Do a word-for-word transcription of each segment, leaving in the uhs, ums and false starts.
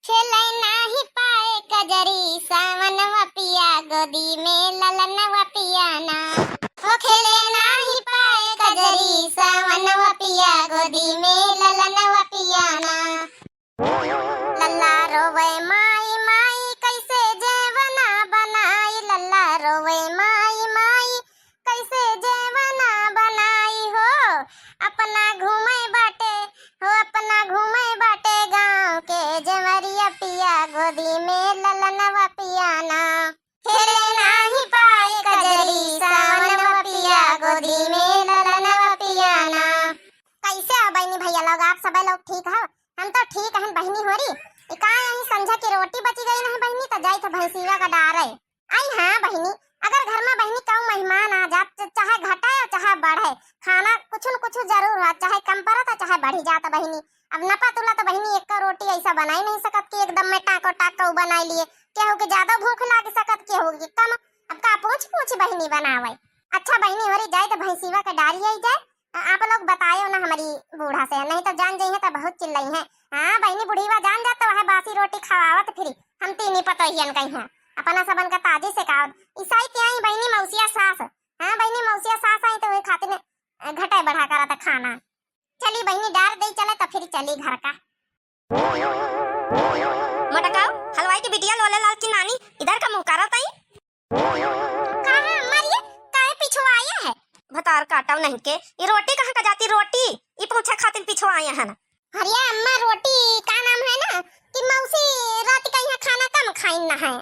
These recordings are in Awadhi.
खेले नाही पाए कजरी सावनवा पिया गोदी में ललनवा पिया ना। हो खेले नाही पाए कजरी सावनवा पिया गोदी में ललनवा पिया ना। लल्ला रोवे माई माई कैसे जेवना बनाई, लल्ला रोवे माई माई कैसे जेवना बनाई हो। अपना घूमे बाटे हो, अपना घूमे बाटे गाँव के जंवरिया पिया गोदी में ललनवा पिया ना। खेले नाही पाए कजरी सावनवा पिया गोदी में ललनवा पिया ना। कैसे हो बहिनी भैया लोग, आप सबै लोग ठीक हो? हम तो ठीक हन बहिनी होरी। ई का यही संझा की रोटी बची गई नहीं बहिनी, तो जाई थे भैंसिया का डारे। आई हाँ बहिनी, अगर घर में बहिनी कहूँ मेहमान आ जात, च-, चाहे घटे और चाहे बढ़े, खाना कुछ न कुछ जरूर हो, चाहे कम पड़त और चाहे बढ़ी जात बहिनी। अब नपा तुला तो बहिनी एक रोटी ऐसा बनाई नहीं सकत कि एकदम में टाको टाक कहूँ बनाई लिए। केहू के ज्यादा भूख लाग सकत, केहू के कम। अब का पूछ पूछ बहिनी बनावे। अच्छा बहिनी होरी जाए तो भैंसिया के डारी आई जाए। आ-, आप लोग बतायो ना हमारी बूढ़ा से, नहीं तो जान जइहे तो बहुत चिल्लइहे। हाँ बहिनी, बुढ़ीवा जान जात तो वह बासी रोटी खवावत फिरी। हम तीनी पतोहियन कहीं हैं, अपना सबन का ताजी से कावत। ईसाई त्याई बहिनी मौसिया सास। हाँ बहिनी, मौसिया सास आई तो वही खातिर घटे बढ़ा करा था खाना। चली बहिनी, डार दे चले तो फिर चली घर का। मोटकाऊ, हलवाई के बिटिया लोले लाल की नानी, इधर का मुँह करत आई? कहाँ अम्मा रे, काहे पिछुआए है? भतार काटव नहीं के, ये रोटी कहाँ का जाती रोटी? ये पूछे खातिर पिछुआए है ना। अरे अम्मा, रोटी का नाम है ना कि मौसी रात का यहाँ खाना कम खाइन ना है,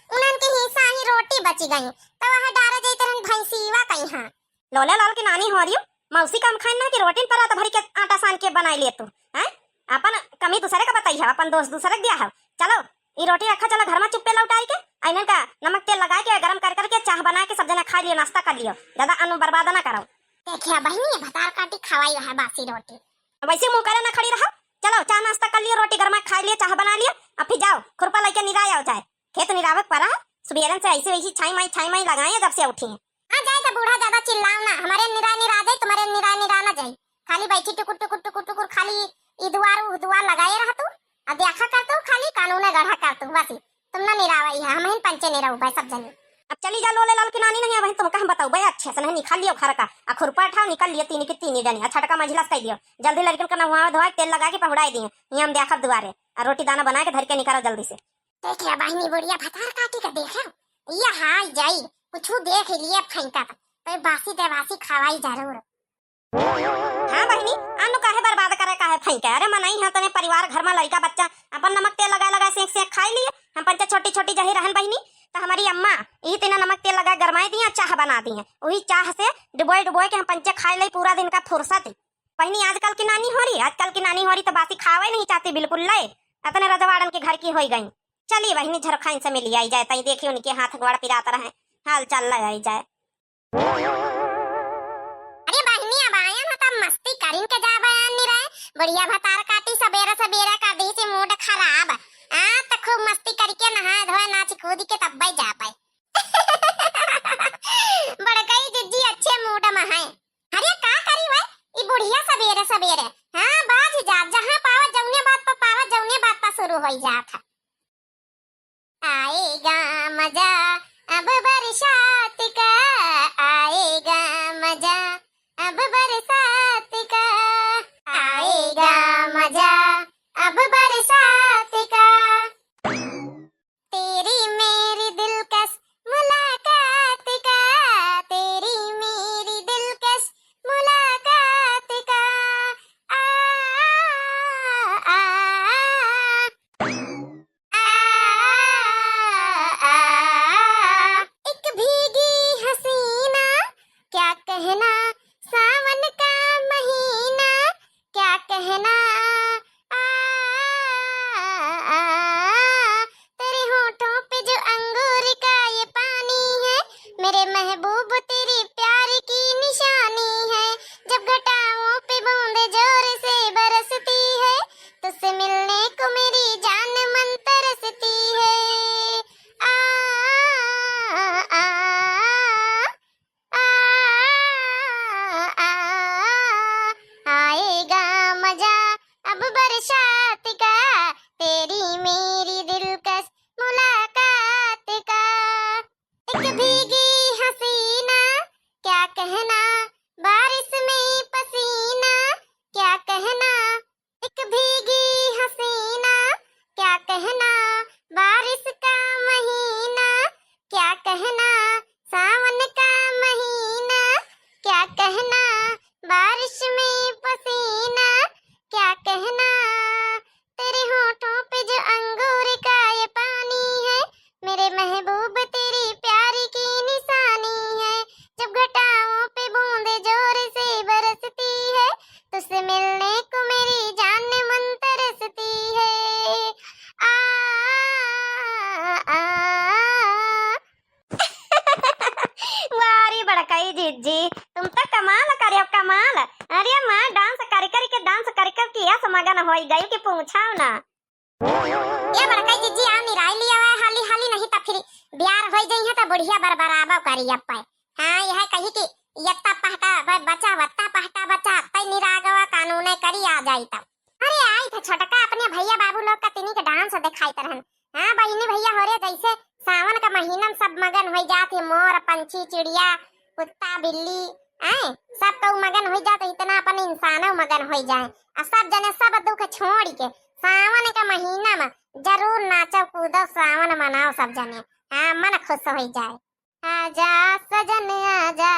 उन्हन के हिस्सा ही रोटी बची गई, तो वह डारे जाइत रहन भैंसीवा का यहाँ। लोले लाल की नानी हो रही हो, मौसी कम खाइन ना कि रोटी पर रात भर के आटा सान के बनाई ले तू, हैं? अपन कमी दूसरे का बताई है, अपन दोष दूसरे का दिया है। चलो, ई रोटी रखा, चलो घर में चुप्पे लौटाई के, आ इन्हन का नमक तेल लगाए के, गरम कर करके चाह बना के सब जना खा लियो, नाश्ता कर लियो, ज्यादा अन्न बर्बाद ना करो। देखिया बहिनी, ये भतार काटी खवाई है बासी रोटी। अब ऐसे मुँह करे ना खड़ी रहो, चलो चाह नाश्ता कर लियो, रोटी गरमा खा लियो, चाह बना लियो, अब फिर जाओ खुरपा लेके निराय आओ जाए। खेत निरावक परा है, सुबेरन से ऐसे वैसी छाई माई छाई माई लगाए हैं जब से उठी हैं। हाँ जाए तो बूढ़ा ज्यादा चिल्लाओ ना, हमारे निराय निरा जाए, तुम्हारे निराय निरा ना जाए। खाली बैठी टुकुर टुकुर टुकुर टुकुर खाली ई दुआर उ दुआर लगाए रह तू। अब देखा कर तू खाली कानून गढ़ा कर तू बस। तुम ना निरावई है, हम ही पंचे निराऊ भाई सब जनी। अब चली जा लोले लाल की नानी नहीं, अब तुम कहाँ बताऊ भाई, अच्छे से नहीं निकाल लियो घर का, आ खुरपा उठाओ निकाल लियो तीन की तीन जनी, आ छटका मंझिला से कह दियो जल्दी लड़कन का नहुआ धोआ तेल लगा के पहुड़ाई दिए, ये हम देखब दुआरे, आ रोटी दाना बना के धर के निकालो जल्दी से। देखिया बहिनी बुढ़िया भतार काटी का देखा, ये हाय जाई, कुछ देख लिए फेंका तो बासी ते बासी खवाई जरूर। हाँ बहिनी, अन्न काहे बर्बाद करे, काहे फेंके? अरे मनई है तने परिवार घर में लड़का बच्चा अपन नमक तेल लगाए लगाए सेंक सेंक खाई लिए। हम पंचे छोटी छोटी जही रहन बहिनी, तो हमारी अम्मा यही तीना नमक तेल लगाए गरमाई दिए, चाह बना दिए, वही चाह से डुबोए डुबोए के हम पंचे खाई ले पूरा दिन का फुर्सत। बहिनी आजकल की नानी हो रही, आजकल की नानी हो रही तो बासी खावे नहीं चाहती बिल्कुल ले, अतने रजवाड़न के घर की होई गई। चली बहिनी झरखाइन से मिली आई जाए, तई देखी उनके हाथ गोड़ पिरात रहे, हाल चाल ले आई जाए। अरे बहिनी, अब आयन ह तब मस्ती करिन के जाबे, आन नहीं रहे। बुढ़िया भतार काटी सबेरे सबेरे कर दी सी मूड खराब। आ, त खूब मस्ती करके नहाए धोए नाच कूद के तब्बे जाबे। बड़कई जिज्जी अच्छे मूड में है। अरे का करी वै, ई बुढ़िया सबेरे सबेरे, हाँ, बाज जात, जहाँ पावत जौने बात पर पावत जौने बात पर शुरू होई जात है। आएगा मजा अब बरसात का, आएगा मजा अब बरसात का, आएगा मजा अब बरसात का। तेरी मेरी दिलकश मुलाकात का, तेरी मेरी दिलकश मुलाकात का। आ, आ, आ, आ। आ, आ, आ, एक भीगी हसीना, क्या कहना, सावन का महीना, क्या कहना, आ, ना। ए बड़कई जिज्जी, आव निराई लिया हुआ हाली हाली, नहीं त फिर बियार होइ जइहैं त बुढ़िया बरबराबो करी अप्पे। हाँ, यह कही कि यत्ता पहटा ब-, बचा, वत्ता पहटा बचा, तै निरागवा कानूने करी आ जाई तब। अरे आई थे छोटका अपने भैया बाबू लोग का तिनी के डांस देखाइत रहन। हाँ बहिनी भैया हो रे, जैसे सावन का महीना में सब मगन होइ जात है, मोर, पंछी, चिड़िया, कुत्ता, बिल्ली, आए, सब तो मगन होइ जात, इतना अपन इंसानो मगन होइ जाए। आ सब जने सब दुख छोड़ के सावन का महीना में जरूर नाचो कूदो, सावन मनाओ सब जने। हाँ, मन खुश होइ जाए। आजा सजन आजा,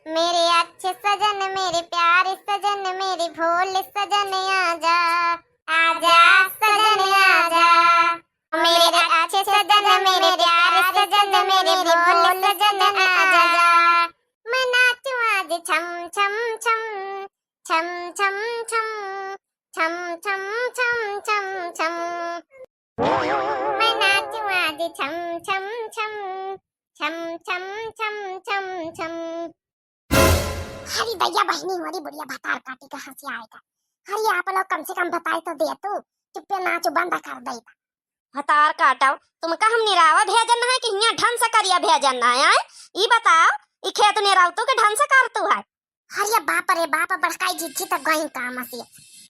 मेरे अच्छे सजन, मेरे प्यारे सजन, मेरे भोले सजन आजा। आजा सजन आजा, मेरे अच्छे सजन, मेरे प्यारे सजन, मेरे भोले सजन आजा। मैं नाचूं आज छम छम छम, छम छम छम, छम छम छम छम छम। मैं नाचूं आज छम छम छम, छम छम छम छम छम। अरे दैया बहिनी, मोरी बुढ़िया भतार काटी का हंसी आएगा। अरे आप लोग कम से कम बताई तो देतू, चुप्पे नाच बंद कर देता। भतार काटव, तुमका हम निरावा भेजन है कि हियां ढंग से करिया भेजन है, आए? ई बताओ, ई खेत निरावतू के ढंग से करतू है? अरे बाप रे बाप, बड़काई जिज्जी त गई काम से।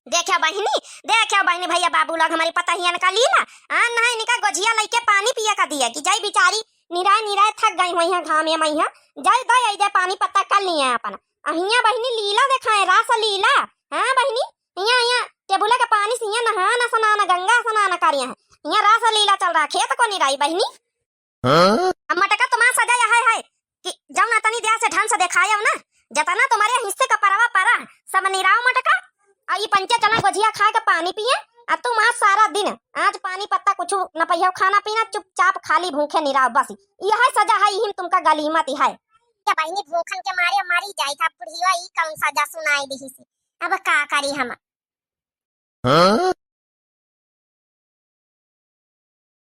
देखा बहिनी, देखा बहिनी, भैया बाबू लोग हमारी पतहियन का लीला, आ नहीं इनका गोझिया लइके पानी पिया का दिया कि जाई बिचारी निराय निराय थक गई हुई है घामे में, यहाँ जाई दे आई दे पानी पत्ता कर लिए अपन। अहिया बहिनी लीला देखाए, रास लीला। हाँ बहिनी, यहाँ यहाँ टेबुला के पानी से यहाँ नहाना सनाना, गंगा स्नान करिया है, यहाँ रास लीला चल रहा, खेत को निराई बहिनी। हाँ? अब मटका तुम्हार सजा यह है कि जौन अतनी देर से ढंग से देखायव ना, जतना तुम्हारे हिस्से का परवा परा, सब निराव मटका। आ ई पंचे चना गोझिया खाए के पानी पिए, आ तुम आज सारा दिन, आज पानी पत्ता कुछ न पहियव, खाना पीना चुपचाप खाली भूखे निराव, बस यह सजा है, यही में तुमका गलीमत है। क्या बहिनी, भूखन के मारे मरी जाई था बुढ़िया, ई कौन सजा सुनाई दिहिस? अब का करी हम? हाँ?